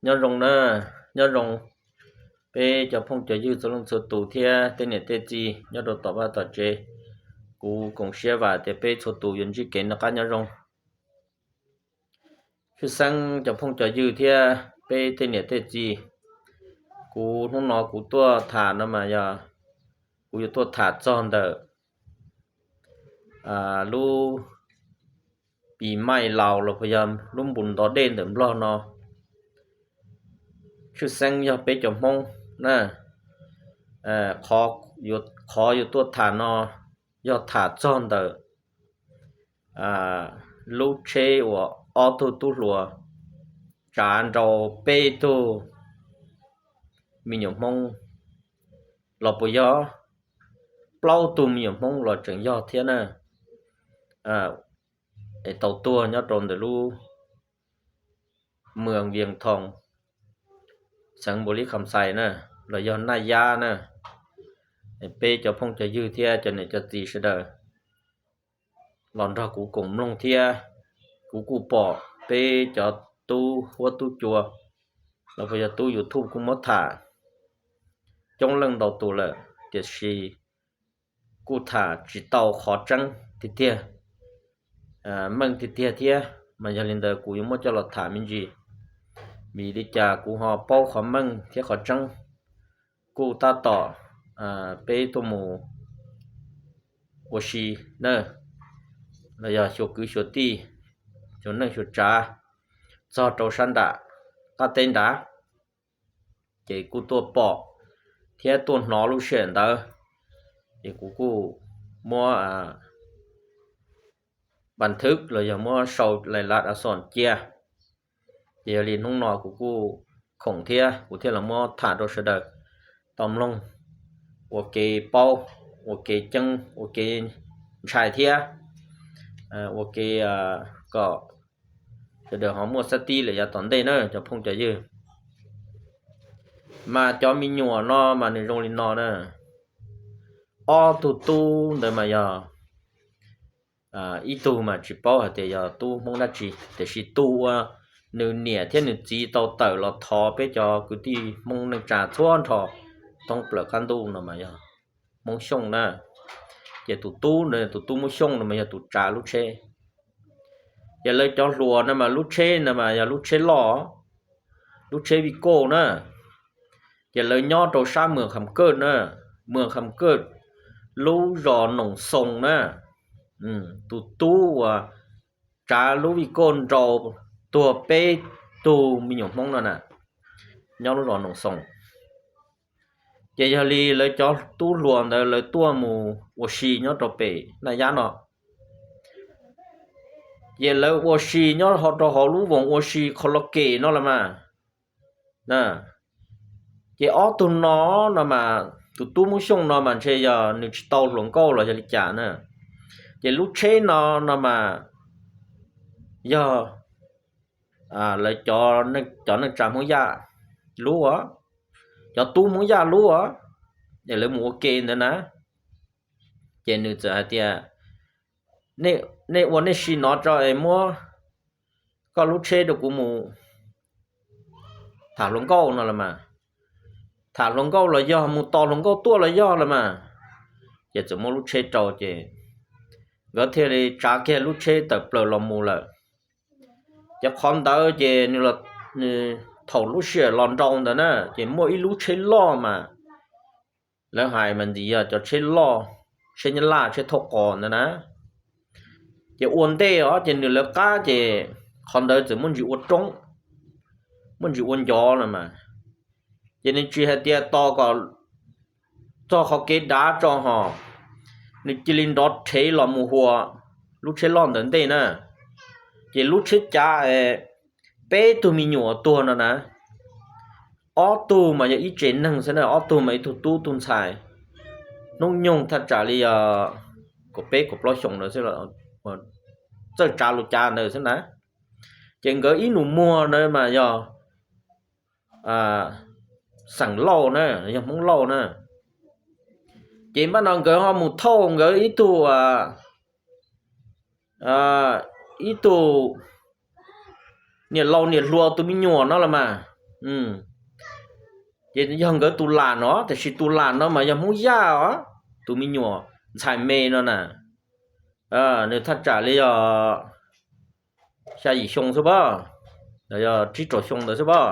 Nyob zoo na, nyob zoo peb cov phooj cov ywg txhua leej txhua tus thiab tej niam tej txiv nyob rau tom vaj tom tsev. Kuv koom siab vam tias peb txhua tus yuav ntsib kev noj qab nyob zoo. Tshwj xeeb cov phooj cov ywg thiab peb tej niam tej txiv, kuv hnub no kuv tuaj tham no mas yog kuv yuav tuaj tham txog ntawm lub pis maij laus los puas yog lub npus ntov dej ntawm Nplog no. Tshwj xeeb yog peb cov Hmoob na, qhov yuav tuaj tham no yog tham txog ntawm lub tsheb uas ob tug tub hluas tsav nrau peb tug me nyuam Hmoob los puas yog plaub tug me nyuam Hmoob los tseem yog thiab na, es tau tuag nyob rau ntawm lub mws Vias Thoos, xeev Npaus Lis Kham Xais na, los yog Naj Yab na. Peb cov phooj cov ywg thiab cov niam cov txiv sawv daws los nrog kuv koom mloog thiab. Kuv kuj pom peb cov tub huab tub cua los puas yog tub YouTube kuj muab tham coob leej ntau tus lawm, tiam sis kuj tham tsis tau qhov tseeb tiag tiag, meej tiag tiag thiab. Mas yog li ntawd kuv yuav muab coj los tham me ntsis, vim li cas kuv ho paub qhov meej thiab qhov tseeb. Kuj tab tom peb tuaj mus ua si na, los yog xyuas kwv xyuas tij, xyuas neej xyuas tsav txog rau sab nram qab teb nrad, ces kuj tuaj pom thiab tuaj hnov lub sij hawm ntawd, ces kuv kuj muab npas thwv los yog muab sau lais las a xoom cia. Ces yog li hnub no kuv kuj khoom thiab kuv thiaj los muab tham rau sawv daws tau mloog ua kev paub, ua kev ceeb, ua kev ntshai thiab ua kev kom sawv daws ho muaj xab tib lawm yav tom ntej na cov phooj cov ywg. Mas cov me nyuam no mas nws zoo li no na, ob tug tub ntawd mas yog ib tug mas tsis paub hais tias yog tub Hmoob dab tsi, tiam sis tus uas nws niam thiab nws txiv tau tawm los thov peb cov kwv tij Hmoob neej tsa txhua nrho thoob plaws qab ntuj no mas yog Hmoob Xyooj na. Ces tus tub, tus tub Hmoob Xyooj no mas yog tus tsav lub tsheb. Ces lawv cov hluas no mas lub tsheb no mas yog lub tsheb loj, lub tsheb vij kauj na. Ces lawv nyob rau sab Mws Kham Kaj na, Mws Kham Kaj lub zos Noom Xoos na. Tus tub uas tsav lub vij kauj nrau tuag peb tug me nyuam Hmoob no na, nyob lub zos Noom Xoos. Ces yog li lawv cov tub hluas ntawd lawv tuaj mus ua si nyob rau pem Naj Yab no. Ces lawv ua si nyob rau hauv lub voos ua si kho los kem no los mas. Ces ob tug no no mas tus tub Hmoob Xyooj no mas ntshe yog nws tsis tau hluas nkauj los yog li cas na. Ces lub tsheb no no mas yog lawv cov neej tsa Hmoob Yaj lub, cov tub Hmoob Yaj lub, es lawv mus ua ke ntawd na. Ces nws txawm hais tias, nej ua nej si no tso es muab koj lub tsheb rau kuv mus tham hluas nkauj no los mas. Tham hluas nkauj los yog mus tos hluas nkauj tuaj los yog los mas. Ces txawm muab lub tsheb rau ces nkawd thiaj li tsav kiag lub tsheb tawm plaws los mus lawm. Ces qhov ntawd ces nws, thaum lub sij hawm los nrau ntawd na ces muaj ib lub tsheb loj mas lawv hais mas ntxim yog cov tsheb loj, tsheb nyab laj tsheb thauj qos ntawd na. Ces ua ntej os ces nws lawv qab ces qhov ntawd txawm muaj ntsis ua roob, muaj ntsis ua ncov los mas. Ces nws tsis hais tias tos kom txog qhov kev dav tso hos, nws cia li nrov rhev los mus hua lub tsheb loj ntawd ntej na. Ces lub tsheb cav peb tug me nyuam tuag no na, ob tug mas yog ib tsev neeg xwb na, ob tug mas ib tug tub tug ntxhais, hnub nyoog thaj tsam li yog kaum peb kaum plaub xyoos ntawd xwb, txawj tsav lus cav ntawd xwb na. Ces nkawd ib nus muag ntawd mas yog xeem Lauj na, yog Hmoob Lauj na. Ces npaj no nkawd ho mus thauj nkawd ib tug, ib tug niam laus niam hluas tus me nyuam no los mas. Ces yog nkawd tus lam no, tiam sis tus lam no mas yog Hmoob Yaj os, tus me nyuam ntxhais me no na, nws thaj tsam li yog xya yim xyoo xwb pob, yog tsib rau xyoo ntawd xwb pob,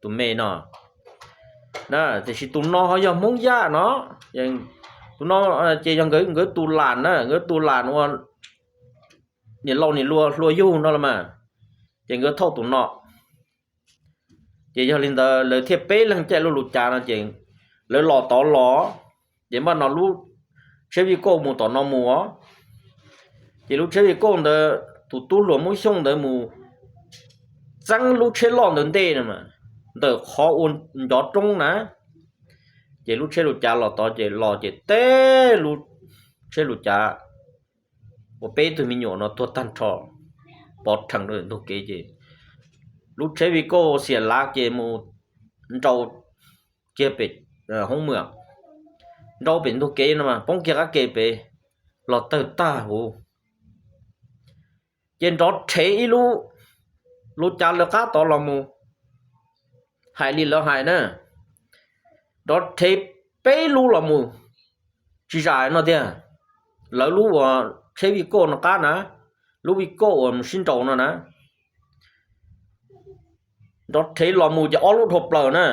tus me no. Tiam sis tus no ho yog Hmoob Yaj no, tus no ces yog nkawd tus lam na, nkawd tus lam ua niam laus niam hluas yug no los mas, ces nkawd thauj tus no. Ces yog li ntawd lawv thiaj peb leeg caij lub lus cav no ces lawv los tod los, ces npaj no lub tsheb vij kauj mus tom no mus os. Ces lub tsheb vij kauj ntawd tus tub hluas Hmoob Xyooj ntawd mus txeeb lub tsheb loj ntawd ntej no, ntawm qhov ua ncov roob na. Ces lub tsheb lus cav los tod ces los ces teb lub tsheb lus cav uas peb tug me nyuam no tuag tag nrho, pov rhees rau ntug kev ces lub tsheb vij kauj xiam lav ces mus nrau kiag pem hoob mwam, nrau pem ntug kev no mas poob kiag qab ke pem, los tawg tag huv. Ces nrov rhev ib lub, lub cav lawv qab tod los mus, hais li lawv hais na, nrov rhev peb lub los mus, tsis zam no tiag, lawv lub uas tsheb vij kauj no qab na, lub vij kauj uas mus sib nraus no na, nrov rhev los mus ces ob lub dhau plaws na.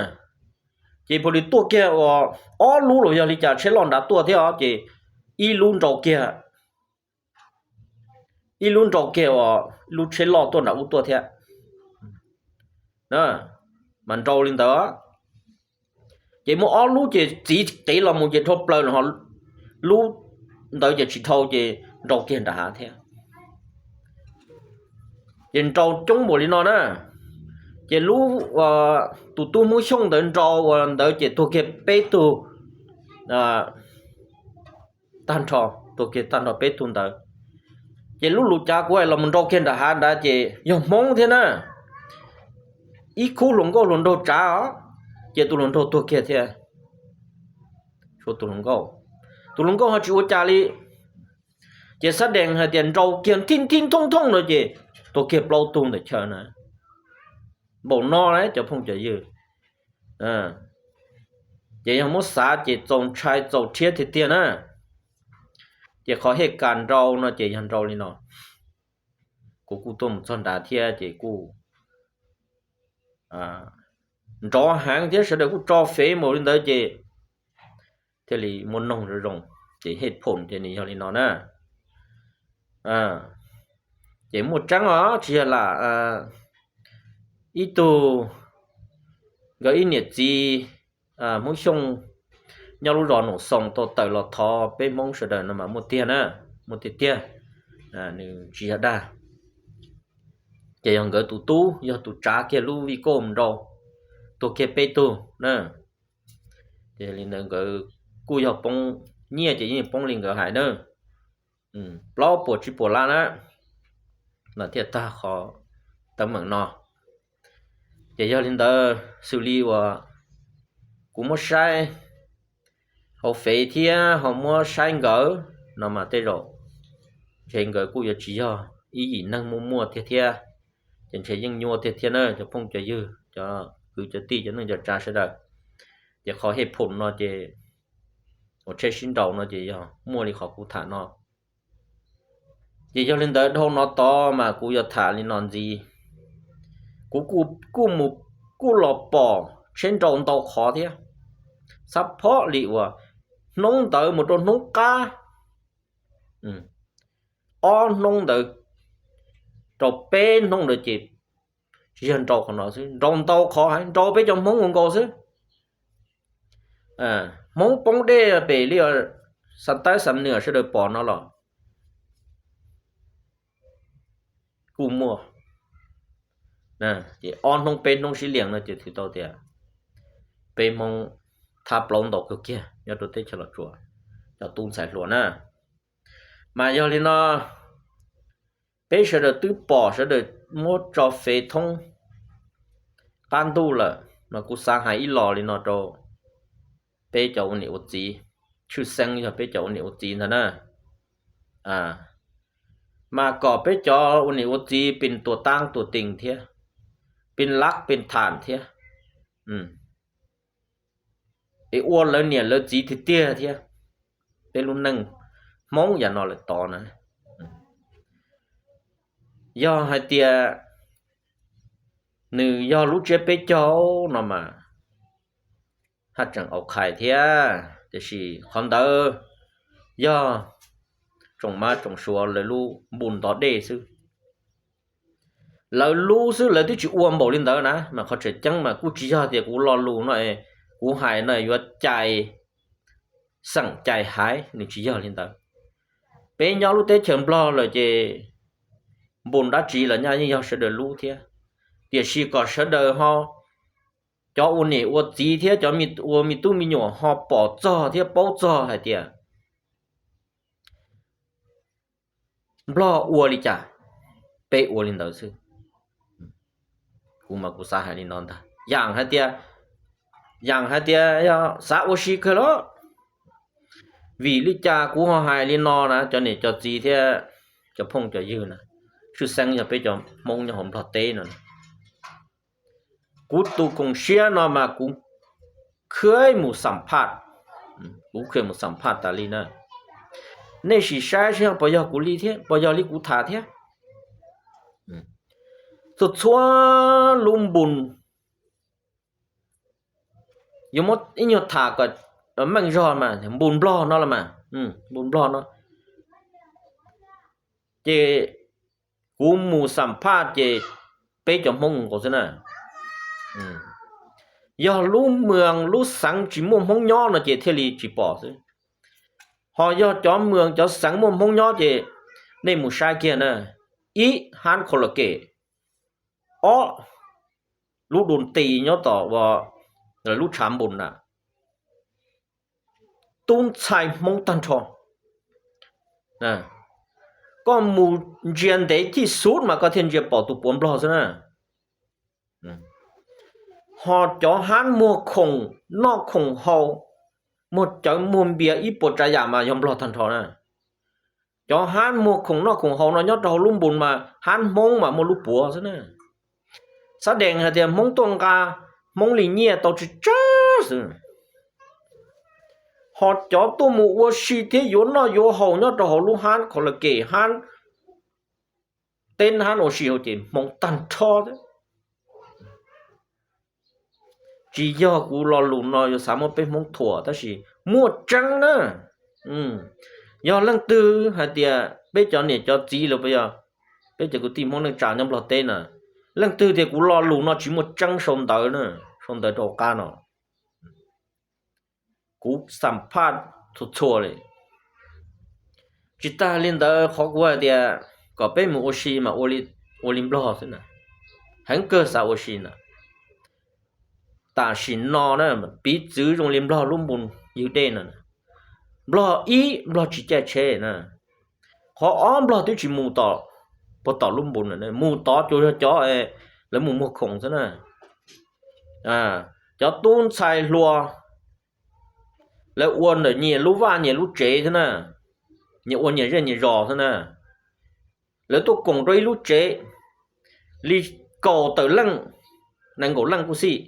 Ces puav li tuaj kiag uas ob lub los yog li cas tsheb loj nrad tuaj thiab os ces ib lub nrau kiag, ib lub nrau kiag uas lub tsheb loj tuaj nram ub tuaj thiab, mas nrau li ntawd. Ces muaj ob lub ces txiv qiv los mus ces dhau plaws, lub ntawd ces tsis dhau ces nrau kiag nram hav thiab. Ces nrau coob npaum li no na, ces lub tus tub Hmoob Xyooj ntawd nrau ua ntawd ces tuag kiag peb tug tag nrho, tuag kiag tag nrho peb tug ntawd. Ces lub lus cav kuv hais los mus nrau kiag nram hav ntawd ces yog Hmoob thiab na, ib khub hluas nkauj hluas nraug tsav os, ces tus hluas nraug tuag kiag thiab. Tus hluas nkauj, tus hluas nkauj ho tsis ua cas li, ces xab dees hais tias nrau kiag thij thij thooj thooj no ces tuag kiag plaub tug ntawm chaw na. Npaum no na cov phooj cov ywg, ces yog muab xav ces txaus ntshai txaus rhiab tiag tiag na. Ces qhov hej kas nrau no ces yog nrau li no, kuv kuj tuaj mus txog nrad thiab ces kuj nrov heev thiab sawv daws kuj tso fev npaum li ntawd ces thiaj li muaj noog zoo zoo. Ces hej phoom ces nws yog li no na. Ces muaj tseeb os, tsis yog lam ib tug, nkawd ib niam txiv Hmoob Xyooj nyob lub zos Noom Xoos tau tawm los thov peb Hmoob sawv daws no mas muaj tiag na, muaj tiag tiag, nws tsis yog dag. Ces yog nkawd tus tub yog tus tsav kiag lub vij kauj nrau, tuag kiag peb tug na. Ces li ntawd nkawd kuj yog poob nyiaj ces yeej poob li nkawd hais na, plaub puas tsib puas lab na, mas thiaj tag qhov teeb meem no. Ces yog li ntawd xws li uas kuv muab saib hauv fev thiab ho muab saib nkawd no mas tej zaum ntshe nkawd kuj yuav tsis yog ib yim neeg muaj muaj tiag thiab. Ces ntshe yeej nyuaj tiag thiab na cov phooj cov ywg, cov kwv cov tij, cov neej cov tsav sawv daws. Ces qhov hej phoom no ces uas tsheb sib nraus no ces yog muaj li qhov kuv tham no. Ces yog li ntawd dhau no tod mas kuv yuav tham li no ntxiv. Kuv kuj mus kuj los pom tsheb nrau ntau qhov thiab, xab phob li uas hnub ntawd mus rau hnub qab, ob hnub ntawd rau peb hnub ntawd ces tsis yog nrau qhov no xwb, nrau ntau qhov heev, nrau peb cov Hmoob ua nkaus xwb. Hmoob poob dej pem li xa tawb xa nwam sawv daws pom no los kuj muaj. Ces ob hnub peb hnub sib lias no ces thwm tau tias peb Hmoob thab plaub ntau kawg kiag nyob rau teb chaws Los Tsuas, cov tub ntxhais hluas na. Mas yog li no, peb sawv daws twb pom sawv daws muab tso fev thoob qab ntuj lawm, mas kuv xav hais ib los li no rau peb cov ua niam ua txiv, tshwj xeeb yog peb cov ua niam ua txiv ntag na. Mas kom peb cov ua niam ua txiv pes tuas taab tuas tees thiab, pes lab pes tham thiab, es ua lawv niam lawv txiv tiag tiag thiab. Peb lub neej Hmoob yam no lawm tod na, yog hais tias nws yog lub tsiab peb caug no mas haj tseem au qhais thiab, tiam sis qhov ntawd yog tsoom mab tsoom suav lawv lub npus ntov dej xwb. Lawv lub xwb lawv twb tsis ua npaum li ntawd na, mas qhov tseem ceeb mas kuj tsis yog tias kuv lo lus no, kuv hais no yuav cais xeem cais haiv, nws tsis yog li ntawd. Peb nyob lub teb chaws Nplog lawm ces npus dab tsi los nyaj yeej yog sawv daws lub thiab, tiam sis kom sawv daws ho, cov ua niam ua txiv thiab cov ua me tub me nyuam ho pom txog thiab paub txog hais tias Nplog ua li cas, peb ua li ntawd xwb. Kuv mas kuv xav hais li no ntag, yaam hais tias, yaam hais tias yog xav ua si kawg los. Vim li cas kuv ho hais li no na, cov niam cov txiv thiab cov phooj cov ywg na, tshwj xeeb yog peb cov Hmoob nyob hauv Nplog teb no, kuv tus koom siab no mas kuv khwv mus xam phaj, kuv khwv mus xam phaj tas li na. Nej sim saib seb puas yog kuv li thiab, puas yog li kuv tham thiab. Txhua txhua lub npus, yuav muab ib nyuag tham kom meej zog mas npus Nplog no los mas, npus Nplog no ces kuv mus xam phaj ces peb cov Hmoob nkaus xwb na. Yog lub moos lub xeev tsis muaj Hmoob nyob no ces thiaj li tsis pom xwb. Ho yog cov moos cov xeev muaj Hmoob nyob ces nej mus saib kiag na, ib hab khaus las kem, ob lub dua nti nyob tom lub tshav npus na, tub ntxhais Hmoob tag nrho. Koj mus ntsia ntev cig xub mas koj thiaj ntsia pom tus puav Nplog xwb na. Ho cov hab muag khoom noj khoom haus, muag cawv muag npias ib puas tsav yam mas yog Nplog tag nrho na. Cov hab muag khoom noj khoom haus no nyob rau hauv lub npus mas hab Hmoob mas muaj lub puav xwb na. Xav dees hais tias Hmoob tuaj nqa Hmoob li nyiaj tau tsawg tsawg xwb. Ho cov tuaj mus ua si thiab yuav noj yuav haus nyob rau hauv lub hab khaus las kem hab teb hab ua si hauv ces Hmoob tag nrho. Tsis yog kuv lo lus no yuav xav muab peb Hmoob thuam tab sis muaj tseeb na. Yog leej twg hais tias peb cov niam cov txiv los puas yog peb cov kwv tij Hmoob neej tsa nyob Nplog teb na, leej twg tias kuv lo lus no tsis muaj tseeb sau ntawv na, sau ntawv rau hauv qab no. Kuv xam phaj txhua txhua li. Tsis tag li ntawd qhov kuv hais tias kom peb mus ua si mas ua li Nplog xwb na, heev kawg xav ua si na. Tam sim no na piv txwv zoo li Nplog lub npus ywg dej no, Nplog ib Nplog tsis caij tsheb na. Qhov ob Nplog twb tsis mus tom, puag tom lub npus na, mus tod tsuas yog cov lawv mus muag khoom xwb na. Cov tub ntxhais hluas lawv ua ntawm nyias lub vaj nyias lub tsev xwb na, nyias ua nyias zej nyias zos xwb na. Lawv tuaj koom rau ib lub tsev li kaum tawm leej, nees nkaum leej kuj xij.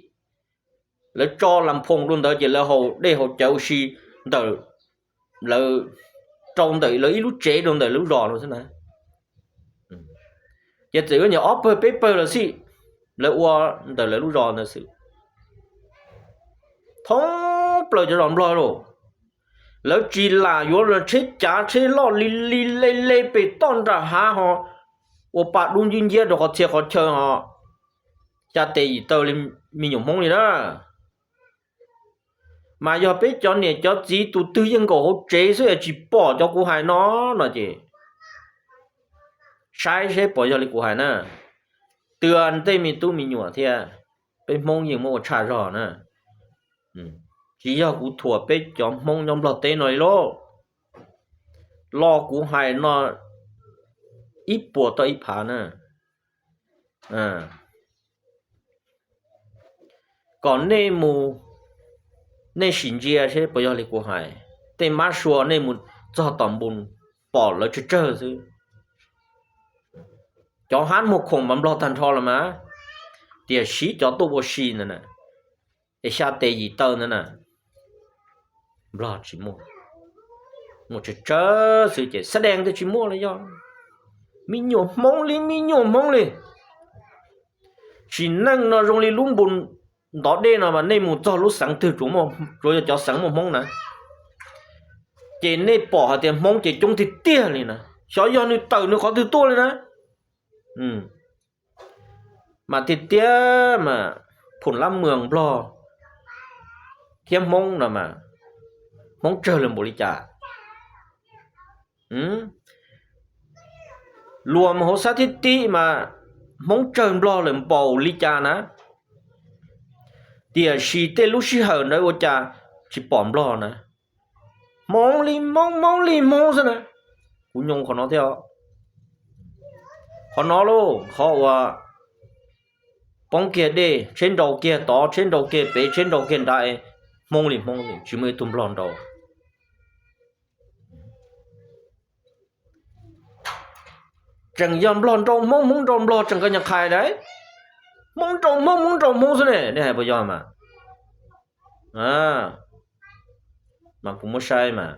Lawv tso las phoos rau ntawd ces lawv haus dej haus cawv ua si ntawm lawv, rau ntawm lawv ib lub tsev rau ntawm lawv lub zos no xwb na. Ces txawm yuav nyuam ob pawg peb pawg los xij, lawv ua ntawm lawv lub zos ntawd xwb. Thoob plaws cov zos Nplog lauj, lawv tsis lam yuav tsheb cav tsheb loj li li le le pem toj nram hav ho ua pa dub nciab nciab rau qhov txhia qhov chaw ho xya tes yim taw li me nyuam Hmoob li na. Mas yog peb cov niam cov txiv tus twg yeej nkaum hauv tsev xwb es tsis pom cov kuv hais no, no ces saib seb puas yog li kuv hais na. Twb tej me tub me nyuam thiab, peb Hmoob yeej muab ua tshaj zog na. Tsis yog kuv thuam peb cov Hmoob nyob Nplog teb no li lauj. Lo kuv hais no ib puas toj ib phav na. Kom nej mus, nej sim ntsia seb puas yog li kuv hais. Tej mab sua nej mus txog tom npus pom lawv tsawg tsawg xwb. Cov hab muag khoom mas Nplog tag nrho los mas, tiam sis cov tuaj ua si ntawd na, es xya tes yim taw ntawd na, Nplog tsis muaj. Muaj tsawg tsawg xwb ces xab dees twb tsis muaj los yog me nyuam Hmoob li me nyuam Hmoob li. Tsim neej no zoo li lub npus ntov dej no mas nej mus txog lub xeev twg tsuav yog cov xeev muaj Hmoob na, ces nej pom hais tias Hmoob ces coob tiag tiag li na, xyov yog nws tawm nws qhov twg tuaj li na. Mas tiag tiag mas phum lab mws Nplog thiab Hmoob no mas Hmoob tsawg lawm npaum li cas? Luag mus hauv xab thib tib mas Hmoob tsawg Nplog lawm npaum li cas na? Tiam sis tej lub sij hawm ntawd ua cas tsis pom Nplog na? Hmoob li Hmoob, Hmoob li Hmoob xwb na. Kuv nyoo qhov no thiab. Qhov no lauj, qhov uas poob kiag dej, tsheb nrau kiag tod, tsheb nrau kiag pem, tsheb nrau kiag nrad, Hmoob li Hmoob, tsis muaj ib tug Nplog nrau. Tseem yog Nplog nrau Hmoob, Hmoob nrau Nplog, tseem koj nyuam qhais lawm. Hmoob nrau Hmoob, Hmoob nrau Hmoob xwb ne, nej hais puas yog mas? Mas kuv muab saib mas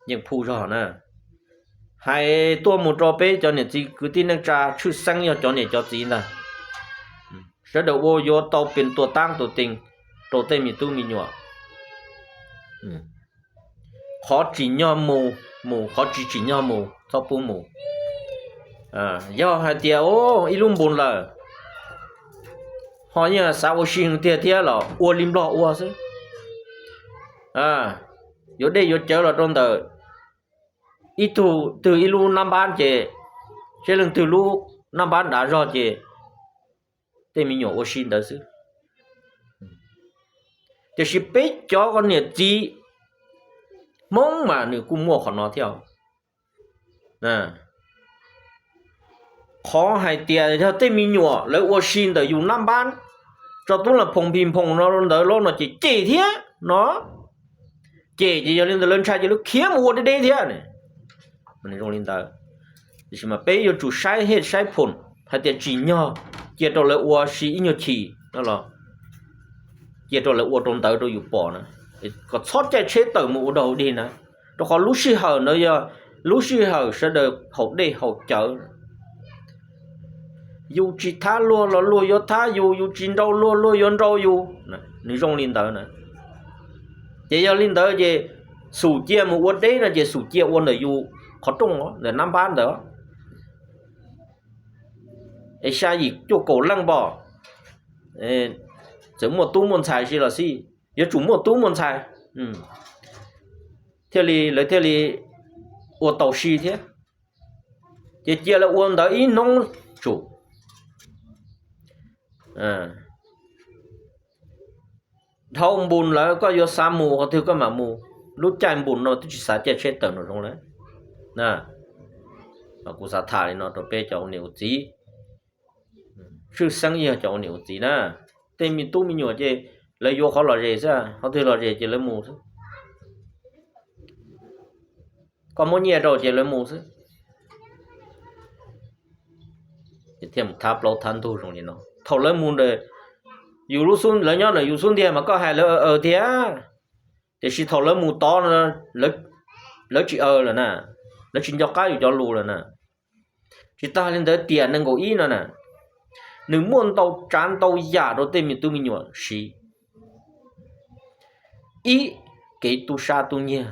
yeej phuj zog na. Hais tuaj mus rau peb cov niam txiv kwv tij neej tsa, tshwj xeeb yog cov niam cov txiv ntag, sawv daws ua yuav tau pes tua taab tua tee rau tej me tub me nyuam. Qhov tsim nyog mus mus, qhov tsis tsim nyog mus txhob pub mus. Yog hais tias ib lub npus lawm, ho yeej xav ua si heev tiag thiab los ua li Nplog ua xwb. Yuav dej yuav cawv los rau ntawm ib tug twg ib lub nab npab ces, seb leej twg lub nab npab dav zog ces tej me nyuam ua si ntawd xwb. Tiam sis peb cov niam txiv Hmoob mas nws kuj muaj qhov no thiab. Qhov hais tias yog tej me nyuam lawv ua si ntawm yus nab npab, tso tub las phoom phi phoom no ntawd los no ces cem thiab no. Cem ces yog li ntawd lawv ntshai ces lawv khiav mus ua deb deb thiab. Zoo li ntawd, tiam sis mas peb yuav tsum saib hej saib phoom hais tias tsim nyog cia rau lawv ua si ib nyuag chim no los cia rau lawv ua rau ntawd rau yus pom na, kom txhob caij tsheb tawm mus ua dog ua dig na, rau qhov lub sij hawm ntawd yog lub sij hawm sawv daws haus dej haus cawv. Yus tsis thab luag los luag yuav thab yus, yus tsis nrau luag luag yuav nrau yus. Nws zoo li ntawd na. Ces yog li ntawd ces xum cia mus ua deb no ces xum cia ua ntawm yus qhov rooj ntawm nab npab ntawd. Es xya yim cuaj kaum leej npog, txawm muaj tub muaj ntxhais si los xij, yuav tsum muaj tub muaj ntxhais thiaj li lawv thiaj li ua tau si thiab. Ces cia lawv ua ntawd ib hnub tsum. Dhau npus lawm koj yuav xav mus qhov twg koj mam mus, lub caij npus no twb tsis xav caij tsheb tawm nraum zoov lawm. Kuv xav tham li no rau peb cov ua niam ua txiv, tshwj xeeb yog cov ua niam ua txiv na. Tej me tub me nyuam ces lawv yuav qhov lom zem xwb, qhov twg lom zem ces lawv mus xwb. Koj muab nyiaj rau ces lawv mus xwb. Thiaj mus thab plaub thab ntug zoo li no. Thaum lawv mus ntawm yus lub xub, lawv nyob ntawm yus xub ntiag mas koj hais lawv aws thiab, tiam sis thaum lawv mus tod, lawv tsis aws lawm na, lawv tsis nco qab yus cov lus lawm na. Tsis tas li ntawd tiam nees nkaum ib no na, nws muaj ntau tsav ntau yam rau tej me tub me nyuam siv. Ib, kev tu sab tu nyiag.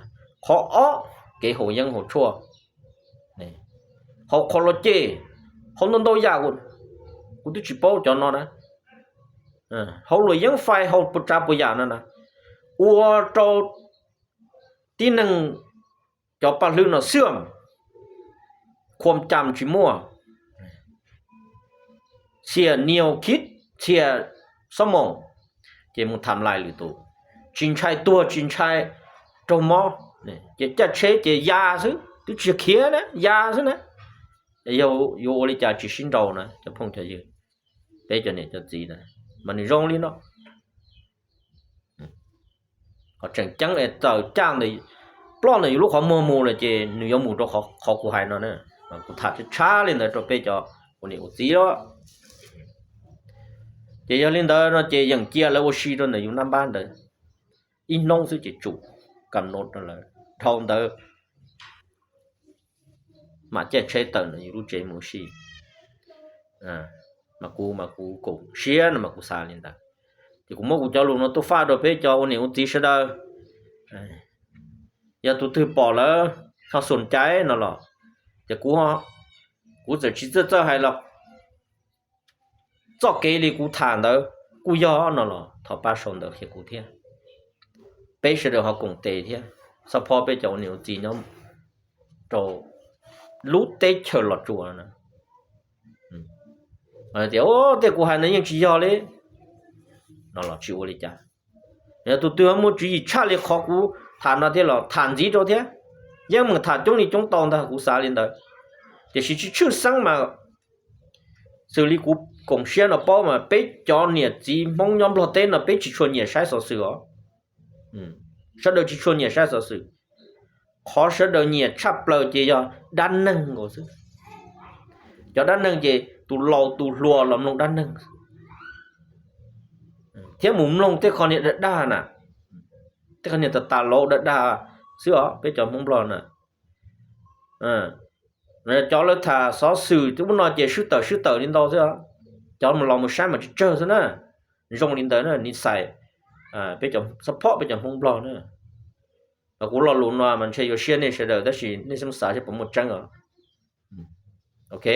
Qhov ob, kev haus yeeb haus tshuaj, haus qhov los cem, haus ntau ntau yam, kuv twb tsis paub cov no na. Haus luam yeeb fais, haus puas tsav puas yam no na, ua rau tib neeg cov paj hlwb no xwm, khuam cam tsis muaj, txhiam nias khib, txhiam xob moos, ces mus tham lais lwm tus, tsis ntshai tuag tsis ntshai raug mob, ces caij tsheb ces ya xwb, twb tsis khiav na, ya xwb na. Yog yuav ua li cas tsis sib nrau na cov phooj cov ywg, peb cov niam cov txiv na, mas nws zoo li no. Qhov tseem ceeb es tawm caj ntawm, ploj ntawm yus lub qhov muag mus lawm ces nws yuav mus rau qhov kuv hais no na. Kuv tham tshab tshab li ntawd rau peb cov ua niam ua txiv os. Ces yog li ntawd no ces yeem cia lawv ua si rau ntawm yus nab npab ntawd ib hnub xwb ces tsum kam no rau lawv. Dhau ntawd mam caij tsheb tawm ntawm yus lub tsev mus ua si. Mas kuv mas kuv koom siab no mas kuv xav li ntawd. Ces kuv muab kuv cov lus no tuaj faj rau peb cov ua niam ua txiv sawv daws. Yog tus twg pom lawm ho xum caiv no los, ces kuv, kuv txawm tsis txawj txawj hais los txoj kev li kuv tham ntawd kuj yog no los thov pab sau ntawv qhia kuv thiab. Peb sawv daws ho koom tes thiab, txhob phob peb cov ua niam ua txiv nyob rau lub teb chaws Los Tsuas no. Tias tej kuv hais ntawd yeej tsis yog li no los tsis ua li cas. Yog tus twg ho muaj tswv yim tshaj li qhov kuv tham no thiab los tham ntxiv rau thiab. Yeej meem tham coob li coob tau ntag, kuv xav li ntawd. Tiam sis tsis tshwj xeeb mas xws li kuv koom siab no paub mas peb cov niam txiv Hmoob nyob Nplog teb no peb tsis tshua nyiam saib xov xwm os. Sawv daws tsis tshua nyiam saib xov xwm. Qhov sawv daws nyiam tshaj plaws ces yog dab neeg nkaus xwb. Cov dab neeg ces tus laus tus hluas los mloog dab neeg thiab mus mloog tej qho niag dag dag na, tej qho niag tas tas laus dag dag xwb os peb cov Hmoob Nplog na. Cov lawv tham xov xwm ub no ces swb tawm swb tawm li ntau xwb os. Cov mus los mus saib mas tsawg tsawg xwb na. Zoo li ntawd na, nis xais peb cov support peb cov Hmoob Nplog na. Kuv lo lus no mas ntshe yuav siab nej sawv daws tab sis nej xav saib puas muaj tseeb os. Ok,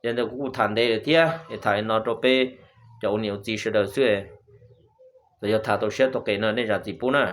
yog ntawd kuv kuj tham ntev lawm thiab, tham li no rau peb cov ua niam ua txiv sawv daws xwb. Txawm yog tham tau siab tau qis no nej zam txim pub na.